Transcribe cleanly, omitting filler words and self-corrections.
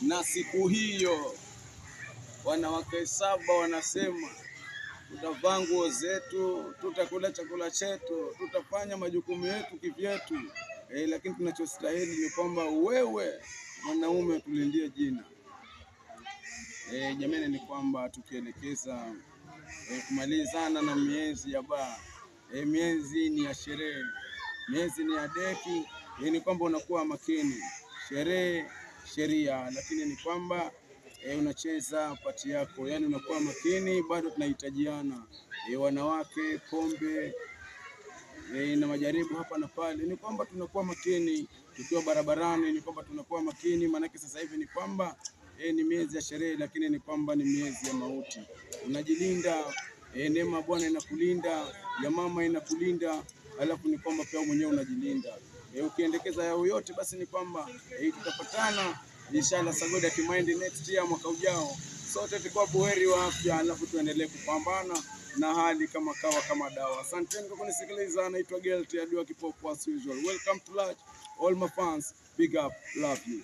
Na siku hiyo wanawake 7 wanasema tutavaa nguo zetu, tutakula chakula chetu, tutafanya majukumu yetu kivyetu. Lakini tunachostahili ni kwamba wewe mwanaume tulindie jina. Jamani, ni kwamba tukielekeza kumalizana na miezi ya baa, miezi ni ya sherehe, miezi ni ya deki. Ni kwamba unakuwa makini, sherehe sheria, lakini ni kwamba unacheza pati yako, yani unakuwa makini, bado tunahitajiana. Wanawake, pombe na majaribu hapa na pale, ni kwamba tunakuwa makini tukiwa barabarani, ni kwamba tunakuwa makini, maanake sasa hivi ni kwamba ni miezi ya sherehe, lakini ni kwamba ni miezi ya mauti. Unajilinda, neema Bwana inakulinda, ya mama inakulinda, alafu ni kwamba pia mwenyewe unajilinda. Ukiendekeza yao yote, basi ni kwamba tutapatana inshallah, Sagodi akimaindi next year, mwaka ujao, sote tukiwa buheri wa afya, alafu tuendelee kupambana na hali kama kawa kama dawa. Asanteni kwa kunisikiliza. Naitwa Gelt Adua Kipofu as usual. Welcome to Large. All my fans, big up, love you.